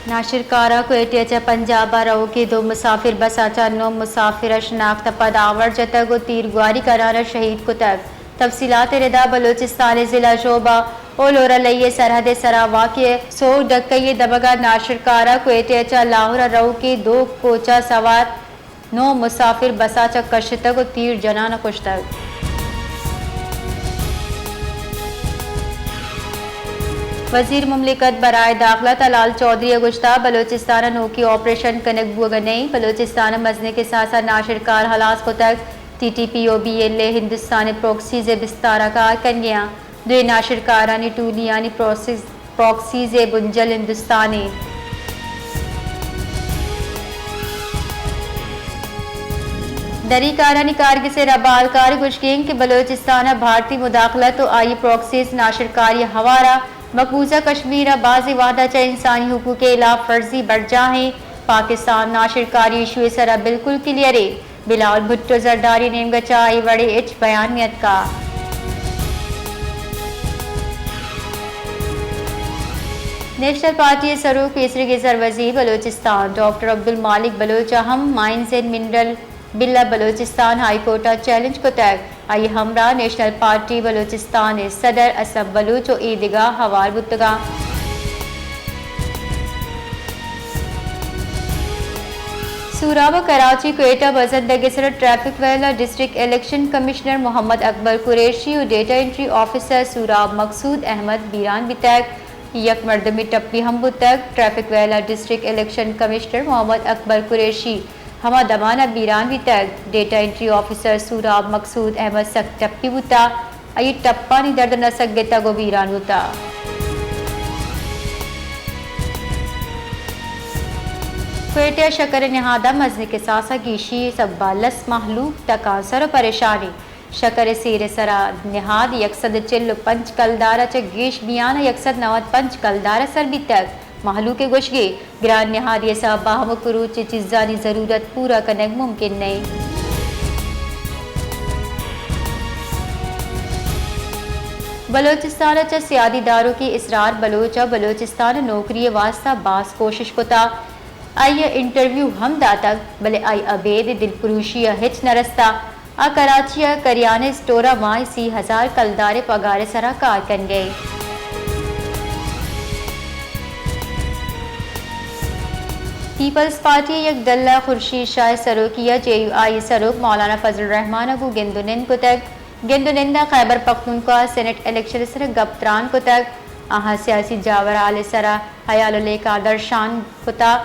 ناشرکار ءَ کوئٹہ ءَ چہ پنجاب ءَ روکیں دو مسافر بس ءَ چہ نو مسافر ءَ شناخت ءَ پد آور جتگ ءُ تیرگواری کنان ءَ شہید کتگ۔ تفصیلات ءِ ردا بلوچستان ءِ ضلع شعبہ ءُ لورہ لئی ءِ سرحد ءِ سرا واقع سوگ ڈکئی ءِ دمگ ءَ ناشرکار ءَ کوئٹہ ءَ چہ لاہور ءَ روکیں دو کوچہ سوار نو مسافر بس ءَ چہ کشتگ ءُ تیر جنان ءَ کشتگ۔ وزیر مملکت برائے داخلہ طلال چوہدری ءَ گوشتگ، بلوچستان ءَ نوکیں آپریشن کنگ بوگ ءَ نئیں، بلوچستان ءَ مزنیں کساس ءَ ناشرکار ہلاس کتگ، ٹی ٹی پی ءُ بی ایل اے ہندوستان ءِ پراکسیز ءِ بستار ءَ کار کنگ ءَ آں۔ دوئیں ناشرکارانی ٹولیانی پروسیس، پراکسیز ءِ بنجل ہندوستان ایں۔ دری کارانی کارگس ءِ ربالکار ءِ گوشگ ایں کہ بلوچستان ءَ بھارتی مداخلت ءُ آئی پراکسیز ناشرکاری ءِ ہوار ءَ مقبوضہ کشمیر ءَ بازیں وھد ءَ چہ انسانی حقوق ءِ ہلاپ ورزی برجاہ ایں۔ پاکستان ناشرکاری ایشو ءِ سرا بالکل کلیئر ایں۔ بلال بھٹو زرداری نیمگ ءَ چہ اے وڑیں ہچ بیان نیتکگ۔ نیشنل پارٹی ءِ سروک پیسریگیں سروزیر بلوچستان ڈاکٹر عبدالمالک بلوچ ءَ ہم مائنز اینڈ منرل بل ءَ بلوچستان ہائی کورٹ ءَ چیلنج کتگ۔ آئی ءِ ہمراہ نیشنل پارٹی بلوچستان ءِ صدر اسد بلوچ ءُ اے دگہ ہوار بوتگ اَنت۔ سوراب ءَ کراچی کوئٹہ بزندگ ءِ سر ءَ ٹریفک ویل ءَ ڈسٹرکٹ الیکشن کمشنر محمد اکبر قریشی ءُ ڈیٹا انٹری آفیسر سوراب مقصود احمد بیران بیتگ۔ یک مردمے ٹپی ہم بوتگ۔ ٹریفک ویل ءَ ڈسٹرکٹ الیکشن کمشنر محمد اکبر قریشی ہما دمان ءَ بیران بیتگ۔ ڈیٹا انٹری آفیسر سوراب مقصود احمد سک ٹپی بوتگ۔ آئی ءِ ٹپانی درد ءَ نہ سگتگ ءُ بیران بوتگ۔ کوئٹہ ءَ شکر ءِ نہاد ءَ مزنیں کساس ءَ گیشی سبب ءَ لس مہلوک ٹکانسر ءُ پریشان ایں۔ شکر ءِ سیر ءِ سرا نہاد یک سد ءُ چل ءُ پنچ کلدار ءَ چہ گیش بیان ءَ یک سد نود پنچ کلدار ءَ سر بیتگ۔ مہلوک ءِ گوشگ ایں گران نہادی ءِ سبب ءَ ہمک روچ ءِ چیزانی ضرورت پورا کنگ ممکن نہ ایں۔ بلوچستان ءَ چہ سیادی داروکیں اسرار بلوچ ءَ بلوچستان ءَ نوکری ءِ واستہ باز کوشش کتگ۔ آئی ءَ انٹرویو ہم داتگ، بلے آئی ءَ ابید دلپروشی ءَ ہچ نہ رستگ۔ آ کراچی ءَ کریانہ اسٹور ءَ ماہ ءَ سی ہزار کلدار ءِ پگار ءِ سرا کار کنگ ءَ ایں۔ پیپلز پارٹی ءِ یک ڈل ءَ خورشید شاہ ءِ سروکی ءَ جے یو آئی ءِ سروک مولانا فضل الرحمان ءَ گوں گند ءُ نند کتگ۔ گند ءُ نند ءَ خیبر پختونخوا سینیٹ الیکشن ءِ سرا گپ تران کتگ۔ آہاں سیاسی جاورھال ءِ سرا ہیال ءُ لیکہ درشان کتگ۔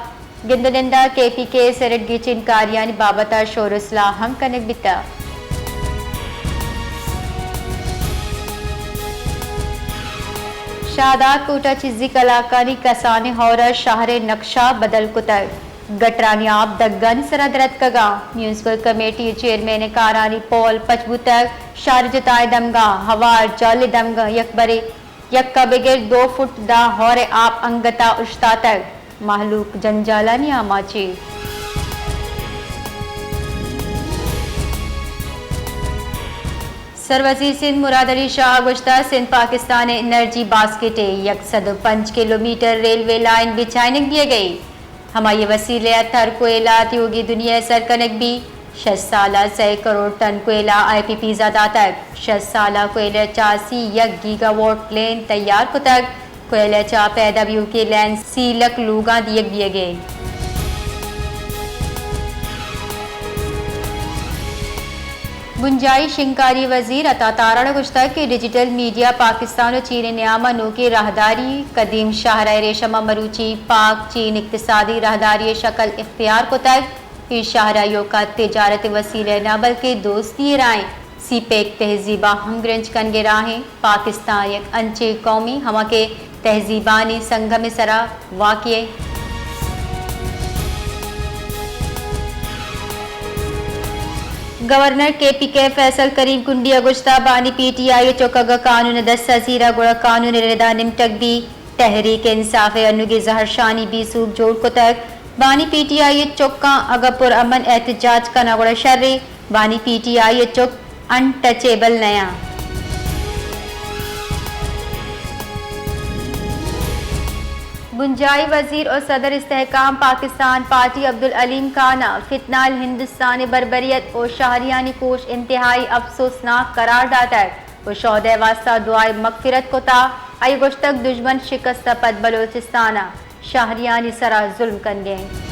گند ءُ نند ءَ کے پی کے ءِ سینیٹ گچین کاریانی بابت ءَ شور ءُ سلاہ ہم کنگ بیتگ۔ شاہداد کوٹ ءَ چیزی کلاکانی کسانیں ہور ءَ شہر ءِ نقشہ بدل کتگ۔ گٹرانی آپ دگانی سرا درتکگ اَنت۔ میونسپل کمیٹی ءِ چیئرمین ءِ کارانی پول پچ بوتگ۔ شہر ءِ جتائیں دمگاں، ہوار جہل ءِ دمگاں یکبرے یکا بگر دو فٹ داں ہور ءِ آپ انگت ءَ اوشتاتگ۔ مہلوک جنجالانی آماچ ایں۔ سروزیر سندھ مراد علی شاہ ءَ گوشتگ، سندھ پاکستان ءِ انرجی باسکٹ ءِ یک سد ءُ پنچ کلومیٹر ریلوے لائن بچائینگ بیگ ءَ ایں۔ ہمائی ءِ وسیلہ ءَ تر کوئلہ تیوگیں دنیا ءَ سر کنگ بیت۔ شش سال ءَ سئے کروڑ ٹن کوئلہ آئی پی پیز ءَ داتگ۔ شش سال ءَ کوئلہ ءِ چہ سی یک گیگا واٹ لین تیار کتگ۔ کوئلہ ءِ چہ پیدا بیوکیں لین سی لک لوگاں دیگ بیگ ءَ ایں۔ بنجاہی شنگکاری ءِ وزیر عطا تارڑ ءَ گوشتگ کہ ڈیجیٹل میڈیا پاکستان ءُ چین ءِ نیام ءَ نوکیں راہداری، قدیم شاہراہ ریشم ءَ مروچی پاک چین اقتصادی راہداری ءِ شکل اختیار کتگ۔ اے شاہراہ ایوک ءَ تجارت ءِ وسیلہ نہ بلکیں دوستی ءِ راہیں۔ سی پیک تہذیب ءَ ہمگرنچ کنگ ءِ راہیں۔ پاکستان یک انچیں قومے ہما کہ تہذیبانی سنگم ءِ سرا واقع ایں۔ گورنر کے پی کے فیصل کریم کنڈی ءَ گوشتگ، بانی پی ٹی آئی ءِ چک اگاں قانون ءِ دست ءَ زیرا گڑا قانون ءِ ردا نمٹگ بیت۔ تحریک انصاف ءِ انوگیں زہرشانی بے سوب جوڑ کتگ۔ بانی پی ٹی آئی ءِ چکاں اگاں پرامن احتجاج کناں گڑا شریں۔ بانی پی ٹی آئی ءِ چک انٹچیبل نہ آں۔ بنجاھی وزیر ءُ صدر استحکام پاکستان پارٹی عبدالعلیم خان ءَ فتنہ الہندستان ءِ بربریت ءُ شہریانی کوش انتہائی افسوسناک قرار داتگ ءُ شہداء ءِ واستہ دعائے مغفرت کتگ۔ آئی ءَ گوشتگ، دژمن شکست ءَ پد بلوچستان ءَ شہریانی سرا ظلم کنگ ءَ انت۔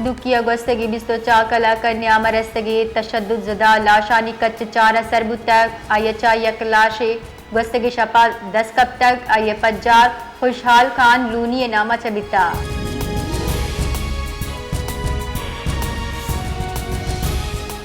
دوکی ءَ گوستگیں بیست ءُ چار کلاک ءِ نیام ءَ رستگیں تشدد زدہ لاشانی کچ چار ءَ سر بوتگ۔ آئی ءَ چہ یک لاشے گوستگیں شپ ءَ دست کپتگ، آئی ءِ پجار خوشحال خان لونی ءِ نام ءَ چہ بیتگ۔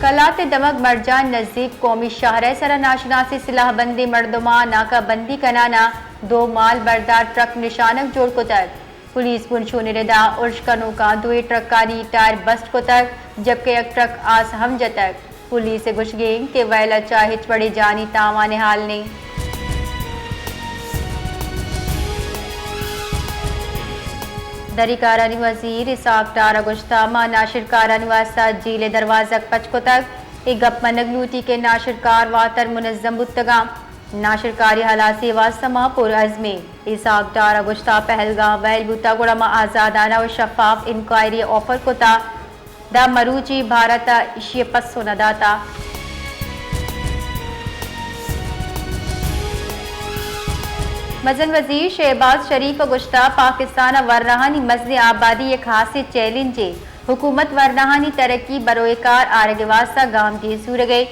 کلات ءِ دمگ مرجان نزیک قومی شاہراہ ءِ سرا ناشناسیں سلاہ بندیں مردماں ناکہ بندی کنان ءَ دو مال بردار ٹرک نشانگ جوڑ کتگ۔ پولیس بنشون ءِ ردا ارش کنوکاں دوئیں ٹرکانی ٹائر بسٹ کتگ، جبکہ یک ٹرک آس ہم جتگ۔ پولیس ءِ گوشگ انت کہ ویل ءَ چہ ہچ وڑیں جانی تاوان ءِ حال نہ انت۔ دری کارانی وزیر اسحاق ڈار ءَ گوشتگ، ما ناشرکارانی واستہ جیل ءِ دروازگ پچ کتگ۔ اے گپ منگ لوٹی کہ ناشرکار واتر منظم بوتگ انت۔ ناشرکاری ہلاسی ءِ واستہ ما پرعزم ایں۔ اسحاق ڈار ءَ گوشتگ، پہلگام ویل بوتگ، گڑا ما آزادانہ ءُ شفاف انکوائری ءِ آفر کتگ۔ داں مروچی بھارت ءَ ایشی ءِ پسو نہ داتگ۔ مزن وزیر شہباز شریف ءَ گوشتگ، پاکستان ءِ ورناہانی مزنیں آبادی یک ہاسیں چیلنجے۔ حکومت ورناہانی ترقی بروئے کار آرگ ءِ واستہ گامگیج زورگ ءَ۔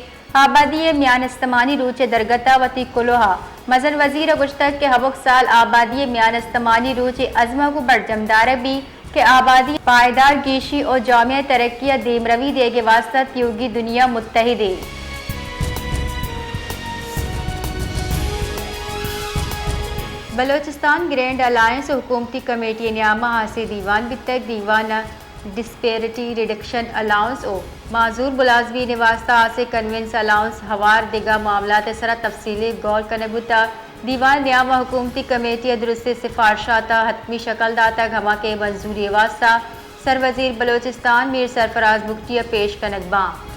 آبادی ءِ میان استمانی روچ ءِ درگت ءَ وتی کلوہ ءَ مزن وزیر ءَ گوشتگ کہ ہمک سال آبادی ءِ میان استمانی روچ ءِ ازم ءَ گوں برجم دارگ بیت کہ آبادی ءِ پائیدار گیشی ءُ جامع ترقی ءَ دیمروی دیگ ءِ واستہ تیوگیں دنیا متحد ایں۔ بلوچستان گرینڈ الائنس ءُ حکومتی کمیٹی ءِ نیام ءَ ہاسیں دیوان بیتگ۔ دیوان ءَ ڈسپیرٹی ریڈکشن الاؤنس ءُ معذور ملازمین ءِ واستہ ہاسیں کنوینس الاؤنس ہوار دگہ معاملات ءِ سرا تفصیلی گور کنگ بوتگ۔ دیوان ءِ نیام ءَ حکومتی کمیٹی ءَ درستیں سفارشات ءَ حتمی شکل داتگ، ہما کہ منظوری ءِ واستہ سروزیر بلوچستان میر سرفراز بگٹی ءَ پیش کنگ باں۔